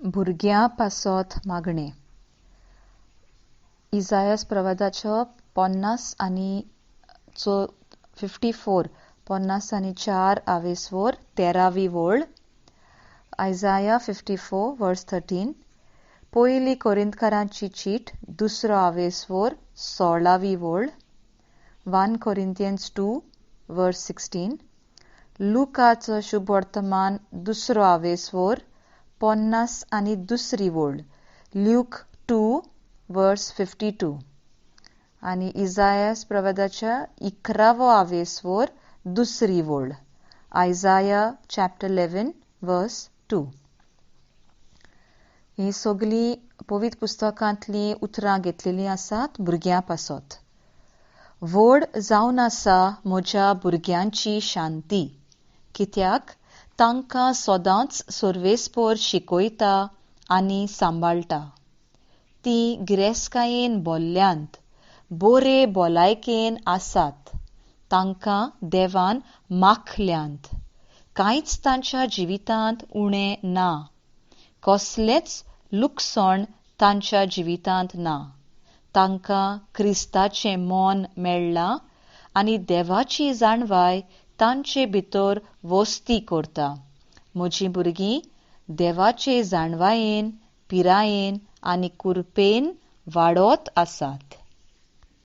भुरग्यां पासत मागणें. इजायस प्रवादाचो 50 आनी 54 54 आवेसवोर 13वी वळ, आयजाया 54 वर्स 13. पयली कोरिंतकारांची चीट दुसरो आवेसवोर 16वी वळ, 1 कोरिंथियन्स 2 वर्स 16. लुकाचो शुभवर्तमान दुसरो आवेसवोर 52री वळ, ल्यूक 2 वर्स 52. आनी इजायस प्रवादाच्या 11वो आवेसवोर 2री वळ, आयजाया चॅप्टर 11 वर्स 2. ही सगळीं पवित्र पुस्तकांतलीं उतरां घेतलेलीं आसात भुरग्यां पासत. व्हड जावन आसा म्हज्या भुरग्यांची शांती, कित्याक तांकां सदांच सर्वेस्पर शिकयता आनी सांबाळटा. तीं गिरेस्कायेन बोल्ल्यांत, बरे भलायकेन आसात, तांकां देवान माखल्यांत, कांयच तांच्या जिवितांत उणें ना, कसलेंच लुकसण तांच्या जिवितांत ना. तांकां क्रिस्ताचें मन मेळ्ळां आनी देवाची जाणवाय तांचे भितर वस्ती करता. म्हजीं भुरगीं देवाचे जाणवायेन, पिरायेन आनी कुरपेन वाडत आसात.